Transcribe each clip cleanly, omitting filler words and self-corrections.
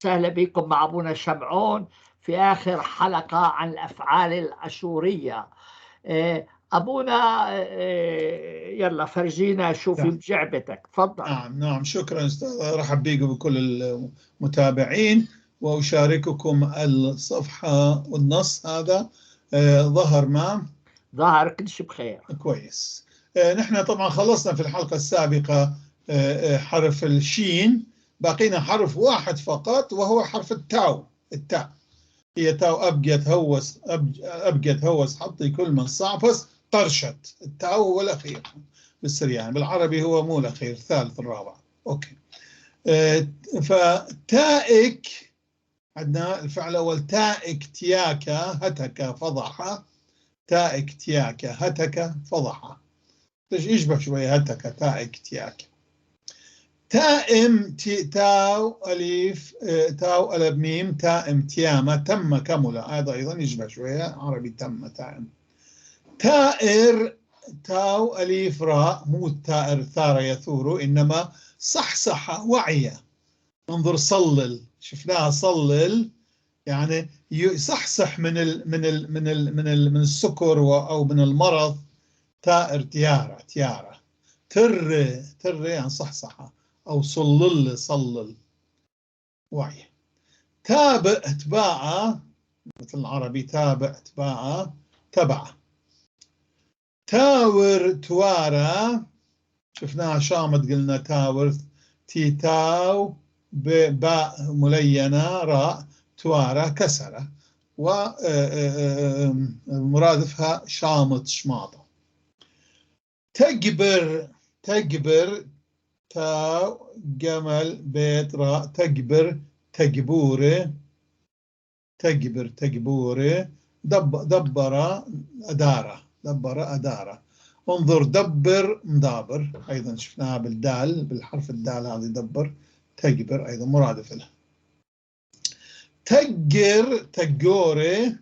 وسهلا بكم مع أبونا شمعون في آخر حلقة عن الأفعال الأشورية. أبونا، يلا فرجينا شو في بجعبتك، تفضل. نعم نعم، شكرا أستاذ، أرحب بكم بكل المتابعين وأشارككم الصفحة والنص هذا. ظهر ما؟ ظهر كل شيء بخير. كويس. نحن طبعا خلصنا في الحلقة السابقة حرف الشين، باقينا حرف واحد فقط وهو حرف التاو. التاء هي تاو أبجد هوس، أبجد هوس حطي كل من صعفس طرشت. التاو هو الأخير بالسرياني، بالعربي هو مو الأخير، الثالث الرابع. okay. فتائك عندنا الفعل الأول تائك تياكا هتك فضح. تائك تياكا هتك فضح، يشبه شوية هتك تائك تياكا. تائم تي تاو أليف، تاو ألف ميم، تائم تياما تم كمل، هذا أيضا يشبه شوية عربي تم تائم. تائر تاو أليف راء، مو تائر ثار يثور، إنما صحصح وعي. انظر صلل، شفناها صلل يعني يصحصح من ال من ال من ال من ال من السكر أو من المرض. تائر تيارة تيارة. تر تر يعني صحصحة أو صلل صلل وعي. تابع تباع مثل العربي تابع تباع تبع. تاور توارا شفناها شامت قلنا تاور تي تاو باء ملينة راء توارا كسرة، ومرادفها شامت شماطة. تجبر تجبر تاو جمل بيت راء تجبر تجبورة تجبر تجبورة دبر أدارة دبر أدارة. انظر دبر مدابر أيضا شفناها بالدال بالحرف الدال هذه دبر تجبر أيضا مرادف لها. تجر تجورة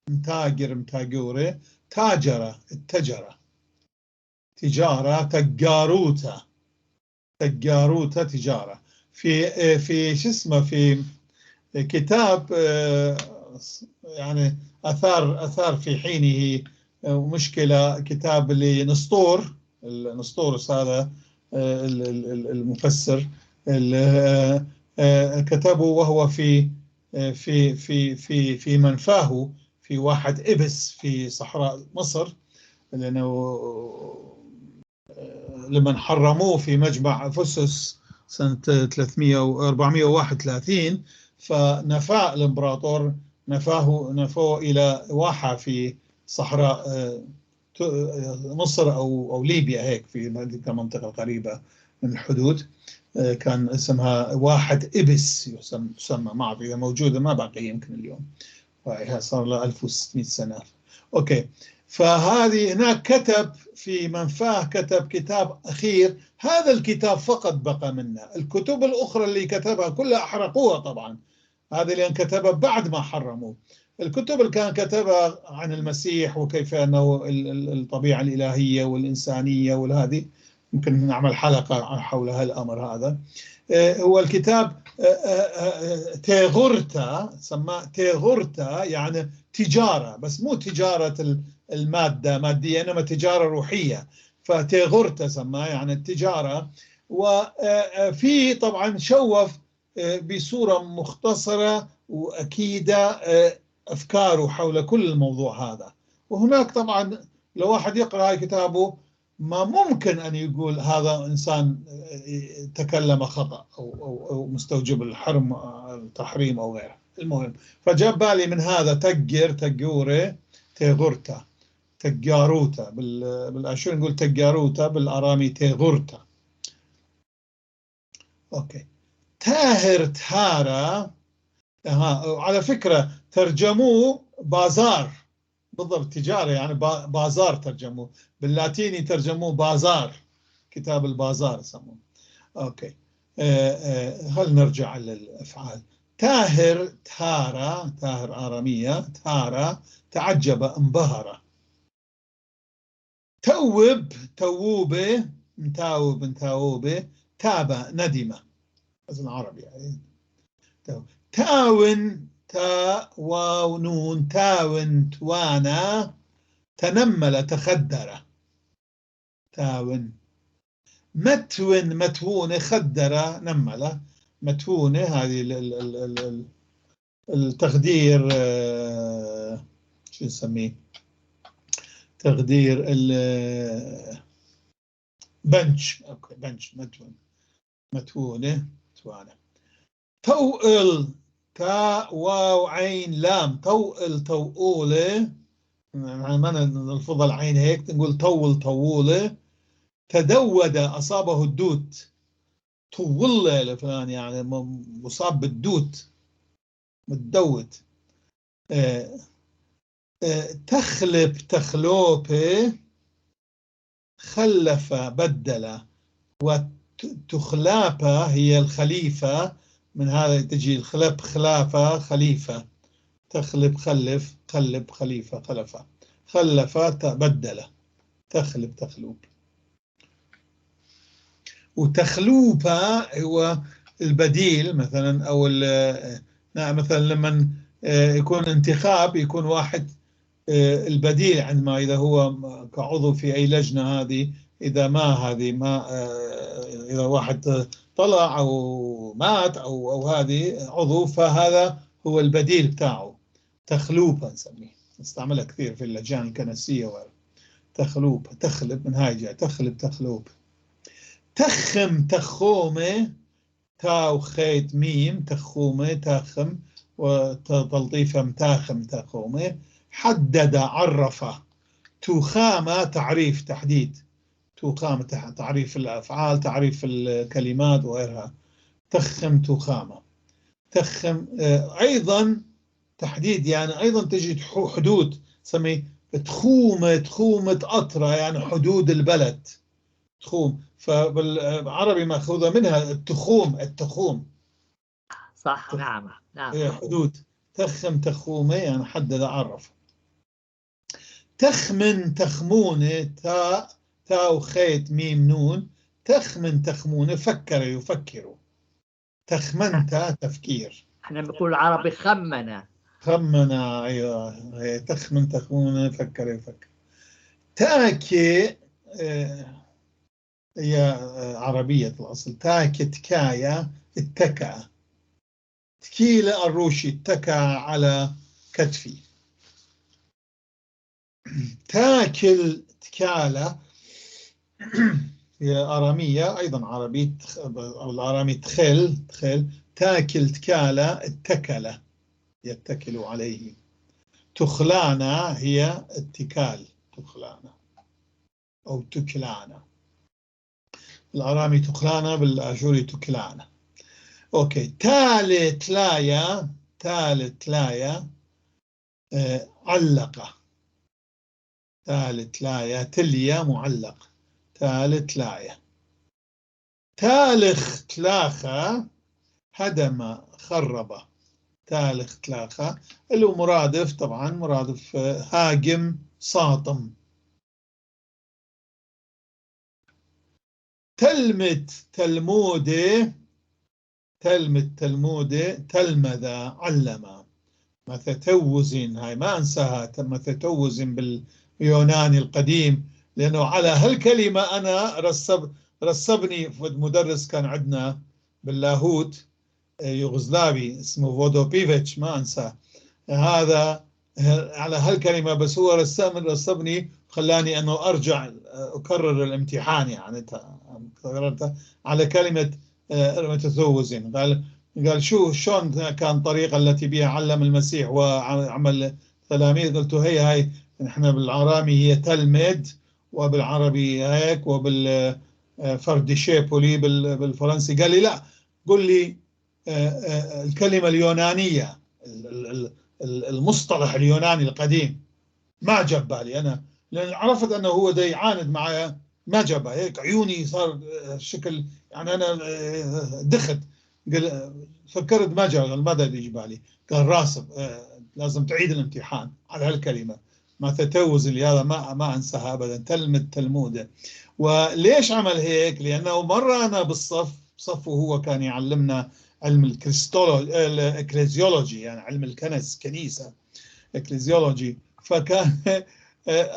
متاجر متاجورة تاجرة التجرة تجارة تجاروتة تجاروتة تجارة. في في شو اسمه في كتاب يعني أثار في حينه مشكلة، كتاب لنسطور، نسطورس هذا المفسر كتبه وهو في في في في في منفاه في واحد إبس في صحراء مصر، لأنه لمن حرموه في مجمع أفسس سنة 300 431 فنفى الإمبراطور نفاه إلى واحة في صحراء مصر أو ليبيا، هيك في المنطقة القريبة من الحدود، كان اسمها واحة إبس يسمى، ما أعرف إذا موجودة، ما باقي يمكن اليوم، صار لها 1600 سنة. okay، فهذه هناك كتب في منفاه، كتب كتاب أخير، هذا الكتاب فقط بقى منه، الكتب الأخرى اللي كتبها كلها أحرقوها طبعا، هذا اللي كتبها بعد ما حرموه. الكتب اللي كان كتبها عن المسيح وكيف أنه الطبيعة الإلهية والإنسانية والهذه، ممكن نعمل حلقة حول هالأمر هذا. هو الكتاب تيغورتا، سماه تيغورتا يعني تجارة، بس مو تجارة المادة مادية، إنما تجارة روحية، فتيغورتا سماه يعني التجارة. وفي طبعا شوف بصورة مختصرة وأكيدة أفكاره حول كل الموضوع هذا. وهناك طبعا لو واحد يقرأ كتابه ما ممكن أن يقول هذا إنسان تكلم خطأ أو مستوجب الحرم التحريم أو غيره. المهم فجاب بالي من هذا تجر تجورة تيغورتا تجاروتا، بالأشور نقول تجاروتا، بالأرامي تيغورتا. okay. تاهر تهارا، على فكرة ترجموه بازار بالضبط، تجارة يعني بازار ترجموه باللاتيني، ترجموه بازار، كتاب البازار يسموه. okay. هل نرجع للأفعال. تاهر تارا، تاهر آرامية، تارا تعجب انبهر. توب تووبة متاوب متاوبة، تاب ندم، هذا العربي يعني. تاون تا واو نون، تاون توانا، تنمل تخدر. تاون. متون متونة، خدر نمل. متونة هذه التخدير، شو نسميه؟ تخدير البنش. okay بنش. متون متونة توانة. توئل تاء واو عين لام، توئل توؤولة، يعني ما نلفظ العين هيك، نقول طول طولة. تدود أصابه الدوت، طول لفلان يعني مصاب بالدوت، متدوت. تخلب تخلوبة، خلف بدل. وتخلابة هي الخليفة، من هذا تجي الخلب خلافة خليفة. تخلب خلف خلب خليفة خلفة، خلف بدل، تخلب تخلوب. وتخلوبة هو البديل مثلا، أو مثلا لما يكون انتخاب يكون واحد البديل، عندما إذا هو كعضو في أي لجنة هذه، إذا ما هذه ما إذا واحد طلع أو مات أو هذه عضو، فهذا هو البديل بتاعه. تخلوبة نسميه، نستعملها كثير في اللجان الكنسية. تخلوب تخلب، من هاي جاي تخلب تخلوب. تخم تخومة، تاو خيط ميم، تخومة تاخم، وتلطيفة متاخم تخومة. حدد عرف. تخامة تعريف تحديد، تخامة تعريف الأفعال، تعريف الكلمات وغيرها. تخم تخامة. تخم أيضا تحديد، يعني أيضا تجي حدود، سمي تخومة تخومة قطرة، يعني حدود البلد تخوم. فبالعربي مأخوذة منها التخوم، التخوم. صح، نعم نعم. حدود. تخم تخومة يعني حدد عرف. تخمن تخمونة، تاء تاو خيط ميم نون، تخمن تخمونة، فكر يفكر. تخمنت تفكير. احنا بنقول العربي خمنة. خمنة، ايوه. تخمن تخمونة، فكر يفكر. تاكي هي عربية الأصل. تاكي تكايا، اتكأ. تكيلة الروشي، اتكأ على كتفي. تاكل تكالة هي آرامية أيضا، عربي أو الآرامي تخل تخل. تاكل تكالة، اتكل، يتكل عليه. تخلانا هي اتكال، تخلانا أو تكلانا. الآرامي تخلانا، بالآشوري تكلانا. okay. تالي تلايا، تالي تلايا، علق. تالي تلايا، تليا معلق. تالي تلايا. تالخ تلاخة، هدم خرب. تالخ تلاخة اللي هو مرادف، طبعا مرادف هاجم ساطم. تلمت تلمودة، تلمت تلمودة، تلمذ علم. مثتوزن، هاي ما أنساها، مثتوزن باليوناني القديم، لأنه على هالكلمة أنا رسبني مدرس كان عندنا باللاهوت يوغوسلافي اسمه فودوبيفيتش، ما أنساه هذا على هالكلمة، بس هو رسبني خلاني أنه أرجع أكرر الامتحان، يعني على كلمة متثوزين. قال شو شلون كان الطريقة التي بها علم المسيح وعمل تلاميذ؟ قلت هي هاي، نحن بالعرامي هي تلمد، وبالعربي هيك، وبالفرديشيبولي بالفرنسي. قال لي لا، قل لي الكلمة اليونانية، المصطلح اليوناني القديم. ما جاب بالي أنا، لأن عرفت أنه هو دا يعاند معي، ما جاب هيك عيوني صار شكل، يعني أنا دخت، فكرت ما جاب، ما دا يجي بالي. قال راسب، لازم تعيد الامتحان على هالكلمة. ما تتوز اللي هذا ما أنساها أبدا، تلمد تلمودة. وليش عمل هيك؟ لأنه مرة أنا بالصف، صفه هو كان يعلمنا علم ال Christology، ال ecclesiology، يعني علم الكنس، كنيسة، ecclesiology. فكان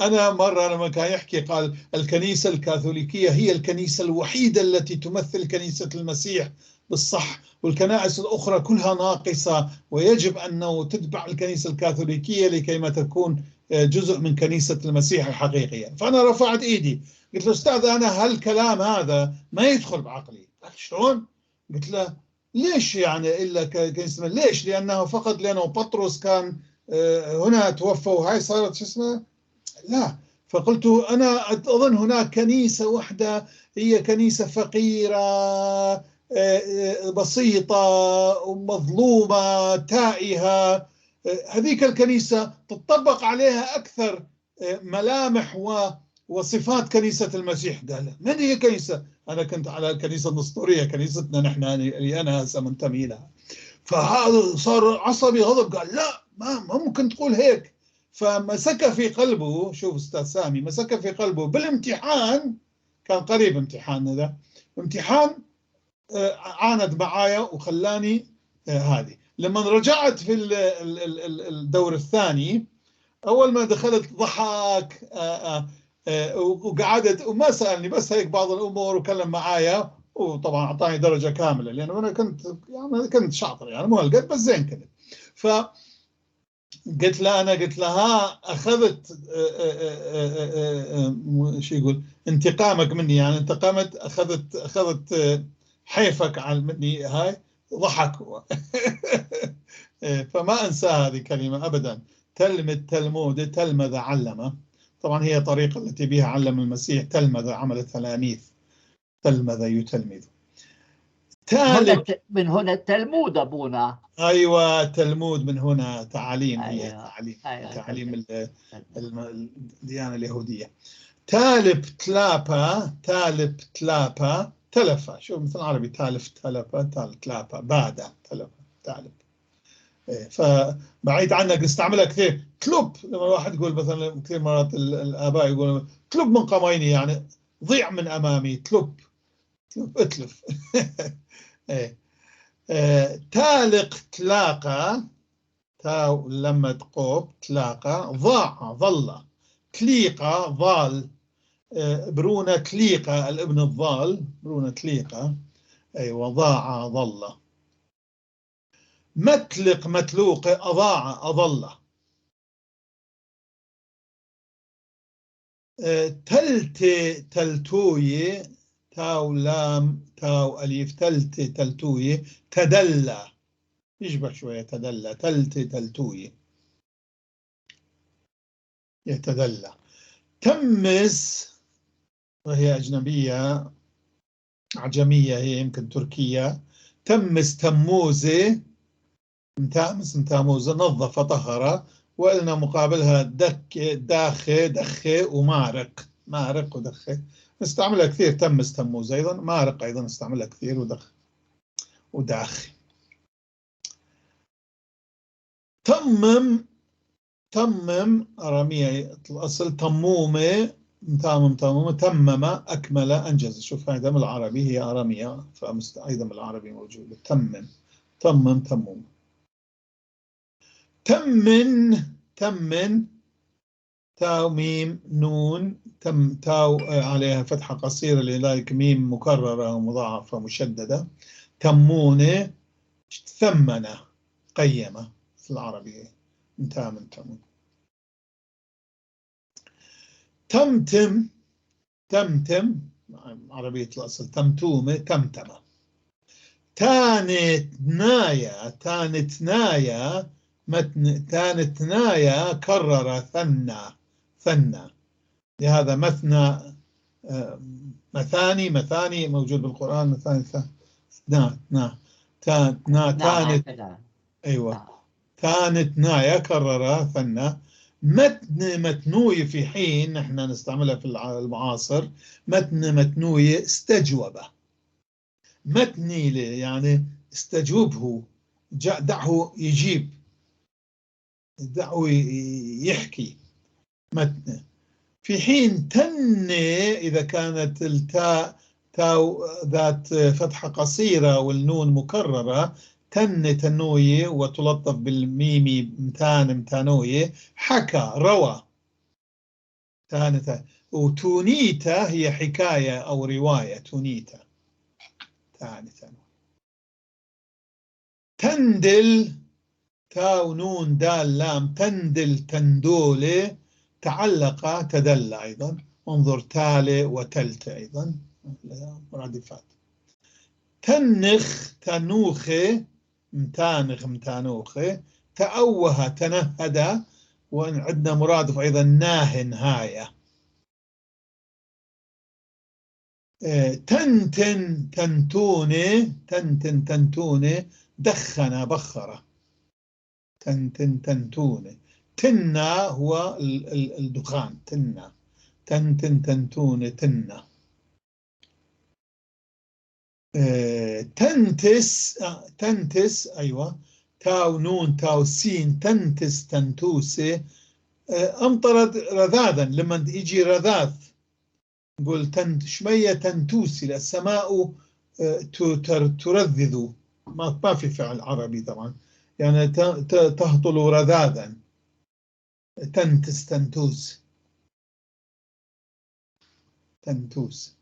أنا مرة لما كان يحكي قال الكنيسة الكاثوليكية هي الكنيسة الوحيدة التي تمثل كنيسة المسيح بالصح، والكنائس الأخرى كلها ناقصة، ويجب أنه تتبع الكنيسة الكاثوليكية لكي ما تكون جزء من كنيسة المسيح الحقيقية. فأنا رفعت إيدي قلت له أستاذ أنا هالكلام هذا ما يدخل بعقلي. قال شلون؟ قلت له ليش يعني إلا كنيسة؟ ليش؟ لأنه فقط لأنه بطرس كان هنا توفى وهاي صارت شو اسمه؟ لا. فقلت أنا أظن هناك كنيسة واحدة هي كنيسة فقيرة بسيطة ومظلومة تائهة، هذيك الكنيسة تطبق عليها أكثر ملامح وصفات كنيسة المسيح. قال من هي كنيسة؟ أنا كنت على الكنيسة النسطورية، كنيستنا نحن اللي أنا هسه منتمي لها. فهذا صار عصبي غضب، قال لا ما ممكن تقول هيك. فمسك في قلبه، شوف أستاذ سامي، مسك في قلبه بالامتحان، كان قريب امتحان هذا امتحان، عاند معايا وخلاني هذه. لما رجعت في الدور الثاني، أول ما دخلت ضحك وقعدت وما سألني، بس هيك بعض الأمور وكلم معايا، وطبعا أعطاني درجة كاملة لأنه أنا كنت يعني كنت شاطر، يعني مو هالقد بس زين كنت. ف قلت لها أنا، قلت لها أخذت شو يقول انتقامك مني، يعني انتقمت، أخذت حيفك عن مني هاي. ضحك هو. فما أنسى هذه الكلمة أبدا. تلمذ تلمود تلمذ علم، طبعا هي طريقة التي بها علم المسيح، تلمذ عمل التلاميذ، تلمذ يتلمذ. من هنا التلمود أبونا. أيوة تلمود من هنا، تعاليم. أيوة. هي تعاليم. أيوة. تعاليم الديانة اليهودية. تالب تلابا، تالب تلابا تلفة، شو مثل العربي تالف تلفة تال تلابا بعد تلفة تالب. فبعيد عنك نستعملها كثير. تلب، لما الواحد يقول مثلا كثير مرات الآباء يقولون تلب من قميني، يعني ضيع من أمامي، تلب تلب اتلف. تالق تلاقى، تاو لما تقوب تلاقى، ضاع ظل، تليقة ضال، برونة تليقة الابن الضال، برونة تليقة، أيوة ضاع ظل. متلق متلوق أضاع أضل. تلت تلتوي، تاو لام تاو أليف، تلت تلتوي تدلى، يشبه شوية تدلى، تلت تلتوي يتدلى. تمس، وهي أجنبية عجمية، هي يمكن تركية. تمس تموزة، تامس تاموزة، نظف طهر، وإلنا مقابلها دك داخ دخ ومارق، مارق ودخ، نستعملها كثير. تمس تموز أيضا، مارق أيضا نستعملها كثير، ودخ وداخ. تمم تمم أرامية الأصل، تمومة تامم تمومة، تمم أكمل أنجز. شوف هذا من العربي، هي أرامية فأيضا بالعربي موجودة. تمم تمم تموم. تمن تمن، تاو ميم نون تم، تاو عليها فتحة قصيرة لذلك ميم مكررة ومضاعفة مشددة. تمونة ثمنة قيمة في العربية، تامن تمون. تمتم تمتم عربية الأصل، تمتومة تمتمة. تانت نايا، تانت نايا متن، تانت نايا كرر ثنى ثنى، لهذا مثنى مثاني مثاني موجود بالقرآن، مثاني ثنا نا نا تانت، أيوة تانت نايا كرر ثنى. متن متنوي، في حين نحن نستعملها في المعاصر، متن متنوي استجوب، متني يعني استجوبه، دعه يجيب، دعه يحكي، متن. في حين تن إذا كانت التاء تاو ذات فتحة قصيرة والنون مكررة، تن تنوية وتلطف بالميمي متان متانوية، حكى روى تانتا. وتونيتا هي حكاية أو رواية، تونيتا تانتا. تندل تاو نون دال لام، تندل تندولة، تعلق تدل أيضا. انظر تالي وتلت أيضا مرادفات. تنخ تنوخة، متانخ متانوخة، تأوه تنهد، وإن عندنا مرادف أيضا ناهن هاية. تنتن تنتونة، تنتن تنتونة، دخن بخرة، تنتن تنتونة. تنا هو الدخان، تنا، تنتن تنتونة تنا. تنتس تنتس أيوة، تاو نون تاو سين، تنتس تنتوسة، أمطرت رذاذا، لما يجي رذاذ نقول تنت شوية تنتوسي، السماء ترذذ، ما في فعل عربي طبعا، يعني تهطل رذاذا، تنتس تنتوس تنتوس.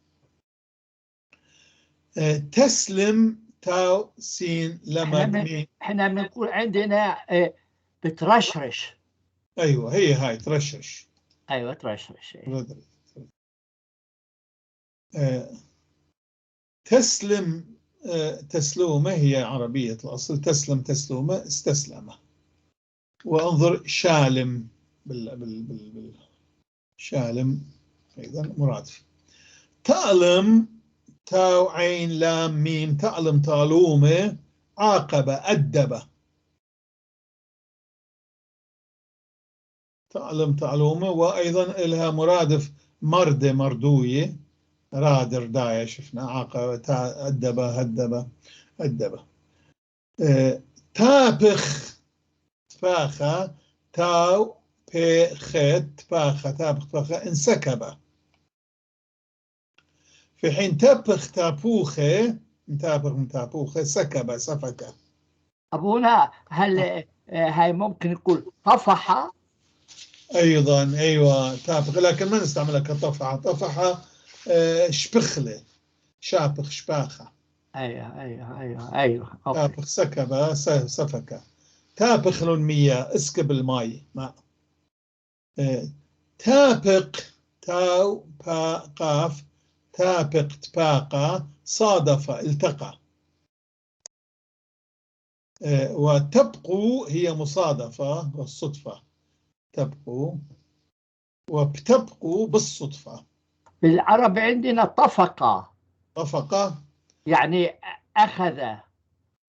تسلم تاو سين لما احنا بنقول عندنا بترشرش. ايوه هي هاي ترشرش، ايوه ترشرش. تسلم تسلومة هي عربية الأصل، تسلم تسلومة استسلم. وانظر شالم بال بال بال بال شالم أيضا مرادف. تألم تاو عين لام ميم، تألم تالومة، عاقب أدب، تألم تألومة. وأيضا لها مرادف مرد مردوية، راد رداية، شفنا عاقب أدب هدب أدب. تابخ تفاخة، تاو بي خ تفاخة، تابخ تفاخة، انسكب. في حين تبخ تابوخة، تابخ تابوخة، سكب سفك. أبونا هل هاي ممكن نقول طفح أيضا؟ أيوة تابخ، لكن ما نستعملها كطفحة. طفحة شبخلة، شابخ شباخة. أيوة أيوة أيوة أيوة. تابخ سكب سفك. تابخ المياه، اسكب الماء ماء. تابق تاو با قاف، تابق تباقى، صادف التقى. وتبقو هي مصادفة والصدفة، تبقو وبتبقو بالصدفة. بالعرب عندنا طفقة، طفقة يعني أخذ،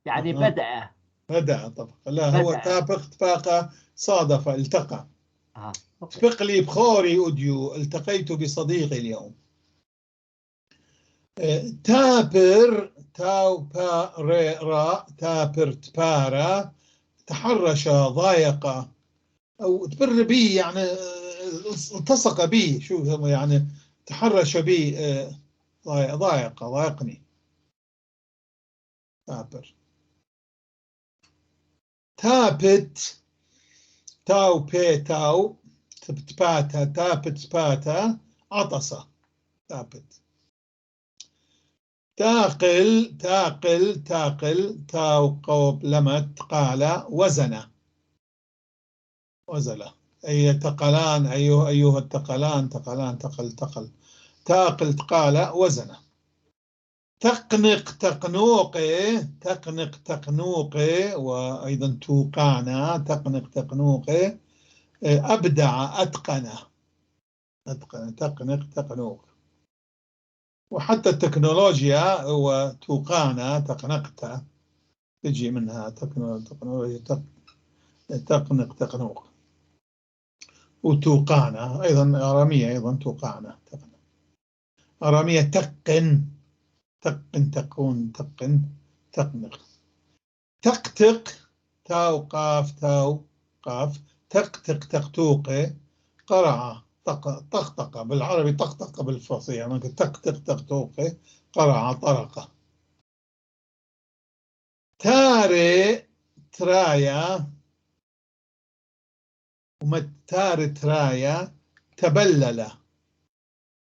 يعني بدأ، بدأ طفقة. لا بدأ. هو تابق تباقى صادف التقى. تبق لي بخوري أديو، التقيت بصديقي اليوم. تابر تاو با ري را، تابر تبارا، تحرش ضايق أو تبر بي، يعني التصق بي، شو يعني تحرش بي، ضايق ضايقني. تابر. تابت تاو بي تاو تباتا، تابت تباتا، عطس تابت. تاقل تاقل تاقل، تاو قوب لمت قال، وزن وزل، أي تقلان، أيها أيها التقلان، تقلان تقل تقل، تاقل تقال وزن. تقنق تقنوقي، تقنق تقنوقي، وأيضا توقعنا، تقنق تقنوقي، أبدع أتقن، أتقن تقنق تقنوق. وحتى التكنولوجيا هو توقعنا تقنقت، تجي منها تكنولوجيا، تقنق تقنوق. وتوقعنا أيضا أرامية، أيضا توقعنا تقنق. أرامية تقن تقن تقون تقن تقنق. تقتق تاو قاف تاو قاف، تقتق تقتوقي، قرع طقطقة بالعربي، طقطقة بالفصيح، يعني تقتق تقتوقي، قرع طرق. تاري ترايا، ومتار ترايا تبلل،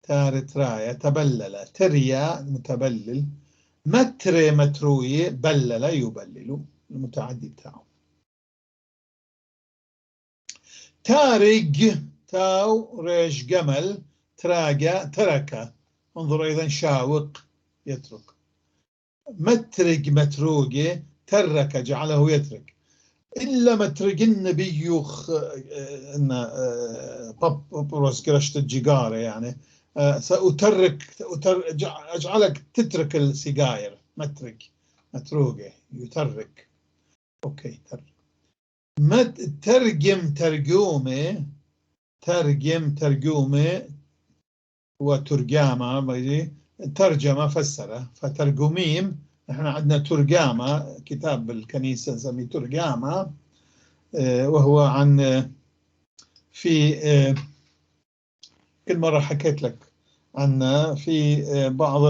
تار ترايا تبلل، تريا متبلل، متر متروي بلل يبلل، المتعدي بتاعه. تارج تاو ريش جمل، تراجع ترك، انظر أيضا شاوق يترك. مترج متروجي ترك جعله يترك. إلا مترجن بيوخ إن بروس قرشت الجيجارة يعني سأترك أجعلك تترك السجاير. مترك متروجة يترك. أوكي ترك. ترجم ترجومة، ترجم ترجومة وترجامة ترجمة فسرة، فترجميم. نحن عندنا ترجامة كتاب بالكنيسة نسميه ترجامة، وهو عن في كل مرة حكيت لك عنه في بعض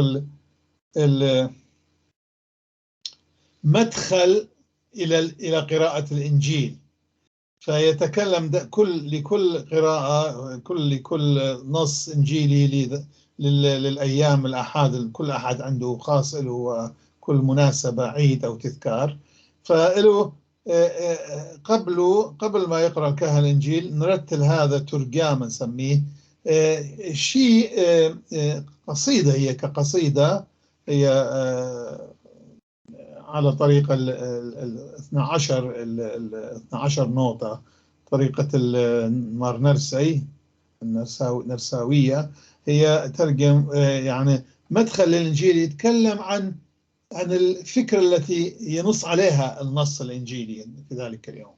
المدخل إلى قراءة الإنجيل، فيتكلم لكل قراءة، لكل نص إنجيلي للأيام الأحاد، كل أحد عنده خاص له كل مناسبة عيد أو تذكار، فإله قبل ما يقرأ الكاهن الإنجيل نرتل هذا ترجام نسميه شيء، قصيدة، هي كقصيدة، هي على طريقة ال 12 نوتة، طريقة المارنرسي النرساوية، هي ترجم يعني مدخل للإنجيل يتكلم عن الفكرة التي ينص عليها النص الإنجيلي في ذلك اليوم.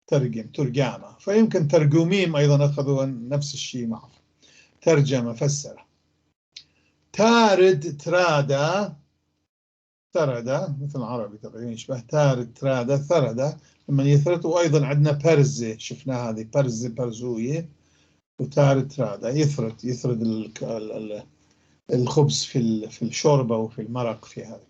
ترجم ترجمة، فيمكن ترجميم أيضا أخذوا نفس الشيء معه، ترجمة فسرة. تارد ترادا، ثرد مثل العربي تقريبا يشبه تارد ترادا ثرد لما يثرد. وأيضا عندنا برزة، شفنا هذه برزة برزوية، وتارد ترادا يثرد، يثرد الخبز في الشوربة وفي المرق في هذا.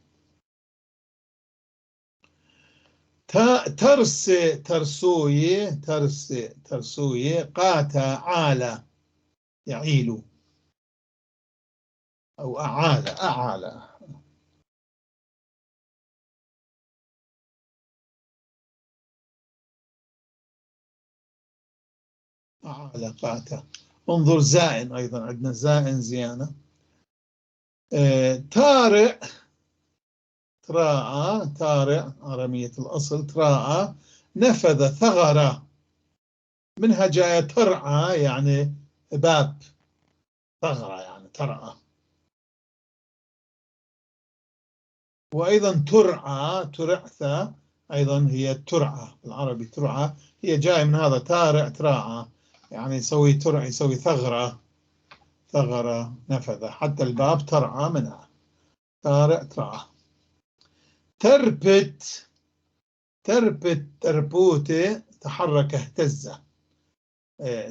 ترس ترسوي، ترس ترسوي، قاتا عالى يعيل أو أعالى، أعالى. أعالى قاتا. انظر زائن أيضا عندنا زائن زيانة. تارع تراعى، تارع آرامية الأصل، تراعى نفذ ثغرة، منها جاية ترعى يعني باب، ثغرة يعني ترعى. وأيضا ترعى ترعثة أيضا هي ترعى بالعربي، ترعى هي جاية من هذا تارع تراعى، يعني يسوي ترع يسوي ثغرة، ثغرة نفذ، حتى الباب ترعى منها، تارع ترعى. تربت تربت تربوتة تحرك اهتز،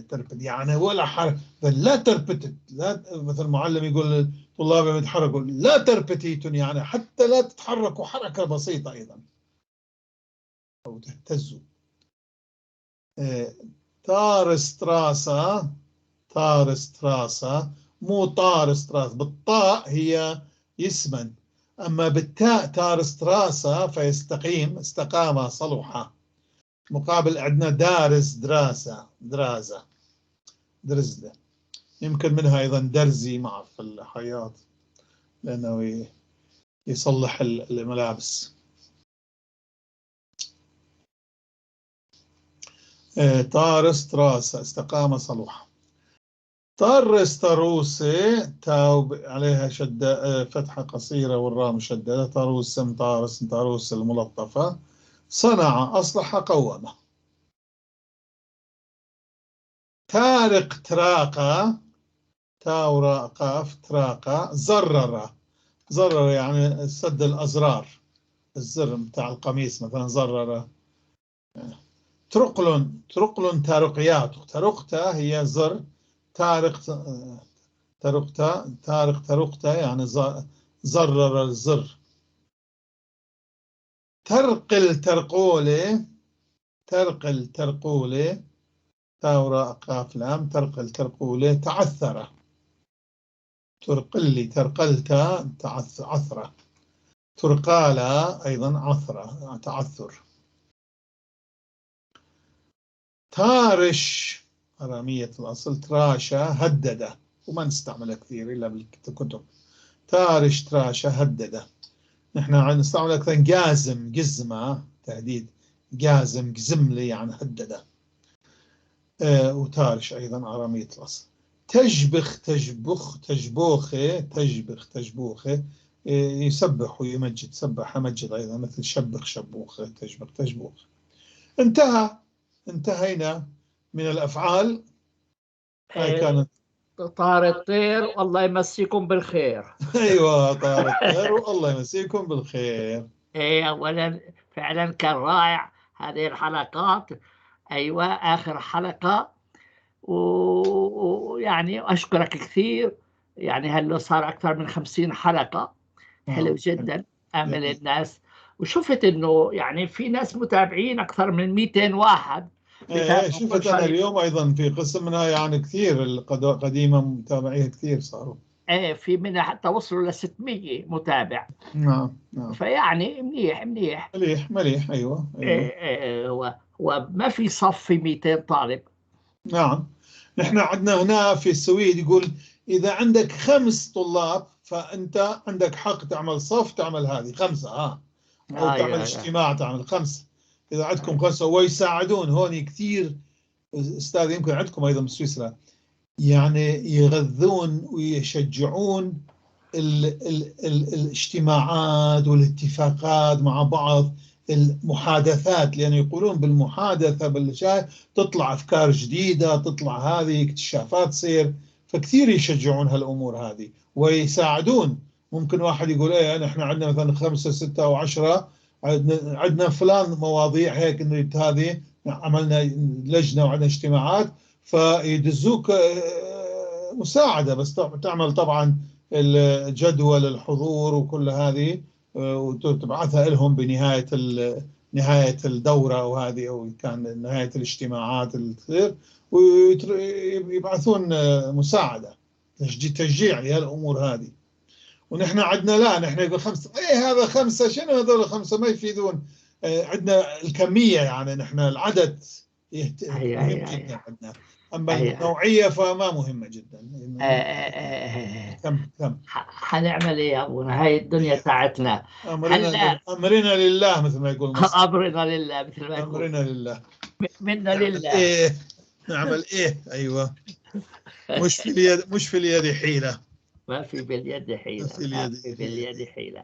تربت يعني ولا حرك، لا تربتت، لا مثل معلم يقول للطلاب يتحركوا لا تربتيتن، يعني حتى لا تتحركوا حركة بسيطة أيضا أو تهتزوا. تارس تراسة، تارس تراسة، مو طارس تراس، بالطاء هي يسمن، أما بالتاء تارس تراسة فيستقيم، استقام صلحة. مقابل عندنا دارس دراسة، درازة درزلة، يمكن منها أيضا درزي مع في الحياط لأنه يصلح الملابس. طارس تراسة استقام صلوحة. طرس طروسة، تاو عليها شدة فتحة قصيرة والراء مشددة، طروس طارس طاروس الملطفة، صنع أصلح قومه. تارق تراقة، تاو راء قاف تراقة، زرر، زرر يعني سد الأزرار، الزر بتاع القميص مثلا زرر. ترقل ترقل تارقيات، ترقتا هي زر، تارق ترقتا، تارق ترقتا يعني زرر الزر. ترقل ترقولة، ترقل ترقولة، تاء راء قاف لام، ترقل ترقولة تعثر. ترقلي ترقلت عثرة. ترقالا أيضا عثرة، تعثر. تارش أرامية الأصل، تراشا هدد، وما نستعملها كثير إلا بالكتب. تارش تراشا هدد، نحن نستعمل أكثر جازم جزمة تهديد، جازم جزملي يعني هدد. وتارش أيضا أرامية الأصل. تجبخ تجبخ تجبوخة، تجبخ تجبوخة يسبح ويمجد، سبح مجد أيضا مثل شبخ شبوخة، تجبخ تجبوخ. انتهينا من الأفعال. هاي كانت طار الطير والله يمسيكم بالخير. أيوة طار الطير والله يمسيكم بالخير. إيه أولا فعلا كان رائع هذه الحلقات. أيوة آخر حلقة، ويعني أشكرك كثير. يعني هلا صار أكثر من 50 حلقة، حلو جدا. أمل الناس، وشفت إنه يعني في ناس متابعين أكثر من 200 واحد. إيه شفت أنا اليوم أيضا في قسم منها يعني كثير القديمة متابعيها كثير صاروا. إيه في منها حتى وصلوا ل 600 متابع. نعم نعم. فيعني منيح منيح مليح مليح. أيوة أيوة. إيه وما في صف في 200 طالب. نعم نحن عندنا هنا في السويد يقول إذا عندك 5 طلاب فأنت عندك حق تعمل صف، تعمل هذه 5 أو تعمل اجتماع، تعمل 5 إذا عندكم 5. ويساعدون هون كثير أستاذ، يمكن عندكم أيضا بسويسرا، يعني يغذون ويشجعون ال ال ال الاجتماعات والاتفاقات مع بعض، المحادثات، لأن يقولون بالمحادثة بالشاي تطلع أفكار جديدة، تطلع هذه اكتشافات تصير. فكثير يشجعون هالأمور هذه ويساعدون. ممكن واحد يقول ايه نحن عندنا مثلا 5 6 أو 10، عندنا فلان مواضيع هيك انه هذه عملنا لجنة وعندنا اجتماعات، فيدزوك مساعدة، بس تعمل طبعا الجدول الحضور وكل هذه وتبعثها لهم بنهاية نهاية الدورة وهذه، أو كان نهاية الاجتماعات اللي تصير، ويبعثون مساعدة تشجيع لهالأمور هذه. ونحن عندنا لا، نحن يقول 5، ايه هذا 5، شنو هذول 5 ما يفيدون. عندنا الكمية، يعني نحن العدد مهم جدا عندنا، أما النوعية فما مهمة جدا. كم حنعمل إيه يا أبونا؟ هاي الدنيا تاعتنا. أمرنا لله مثل ما يقول مصر. أمرنا لله مثل ما يقول. أمرنا لله. منا لله. إيه نعمل إيه؟ أيوة. مش في اليد، مش في اليد حيلة. ما في باليد حيلة. ما في باليد حيلة.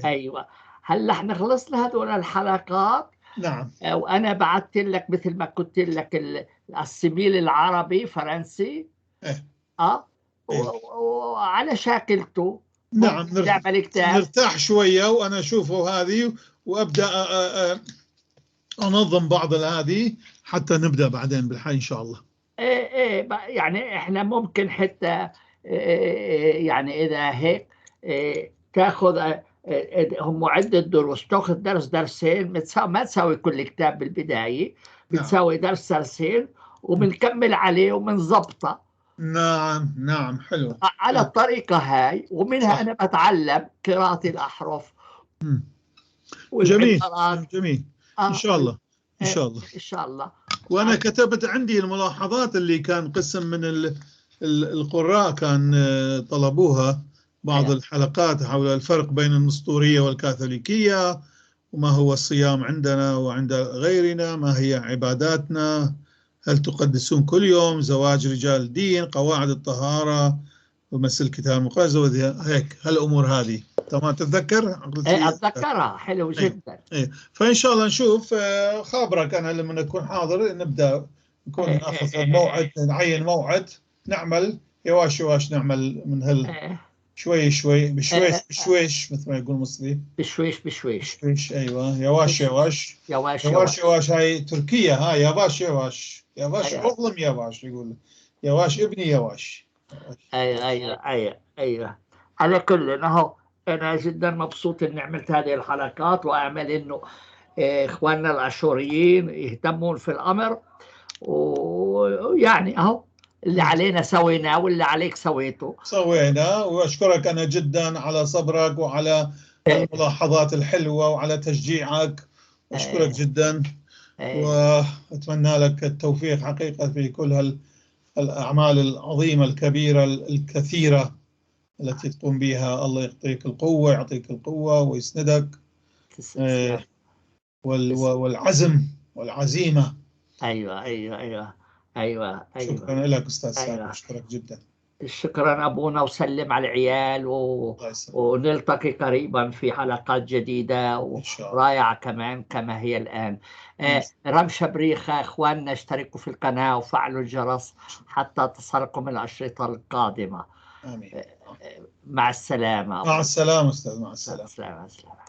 أيوة. هلا احنا خلصنا هذول الحلقات. نعم. وأنا بعثت لك مثل ما قلت لك السميل العربي فرنسي. إيه. وعلى شاكلته. نعم. نرتاح شوية وأنا أشوفه هذه وأبدأ أنظم بعض هذه حتى نبدأ بعدين بالحال إن شاء الله. إيه يعني إحنا ممكن حتى يعني إذا هيك تأخذ هم عدة دروس، تأخذ درس درسين، ما تساوي كل كتاب بالبداية، بتساوي درس درسين وبنكمل عليه وبنظبطه. نعم نعم حلو. على الطريقة هاي، ومنها أنا بتعلم قراءة الأحرف. جميل جميل. إن شاء الله إن شاء الله إن شاء الله. وأنا كتبت عندي الملاحظات اللي كان قسم من القراء كان طلبوها بعض الحلقات حول الفرق بين النسطورية والكاثوليكية، وما هو الصيام عندنا وعند غيرنا، ما هي عباداتنا، هل تقدسون كل يوم، زواج رجال الدين، قواعد الطهارة ومس الكتاب المقدس، هيك هالأمور هذه. تمام تتذكر؟ ايه أتذكرها. حلو جدا. إيه. فإن شاء الله نشوف. خابرك أنا لما نكون حاضر نبدأ نكون نأخذ موعد، نعين موعد، نعمل يواش يواش، نعمل من هال شوي شوي بشويش بشويش مثل ما يقول المصري، بشويش بشويش بشويش. ايوه يواش يواش يواش يواش يواش. هاي تركيا، ها يواش يواش يواش. اظلم يواش، يقول يواش ابني يواش. ايوه ايوه ايوه ايوه. على كل اهو أنا جدا مبسوط إني عملت هذه الحلقات، وأعمل إنه إخواننا الأشوريين يهتمون في الأمر، ويعني أهو اللي علينا سويناه واللي عليك سويته. سوينا، وأشكرك أنا جدا على صبرك وعلى الملاحظات الحلوة وعلى تشجيعك، أشكرك جدا، وأتمنى لك التوفيق حقيقة في كل الأعمال العظيمة الكبيرة الكثيرة التي تقوم بها. الله يعطيك القوة، يعطيك القوة ويسندك، والعزم والعزيمة. أيوة أيوة أيوة أيوة أيوة. شكرا لك أستاذ سامي، أشكرك جدا. شكرا أبونا، وسلم على العيال ونلتقي قريبا في حلقات جديدة ورائعة كمان كما هي الآن. رمشة بريخة، إخواننا اشتركوا في القناة وفعلوا الجرس حتى تصلكم الأشرطة القادمة. آمين. مع السلامة. مع السلامة أستاذ، مع السلامة. مع السلامة.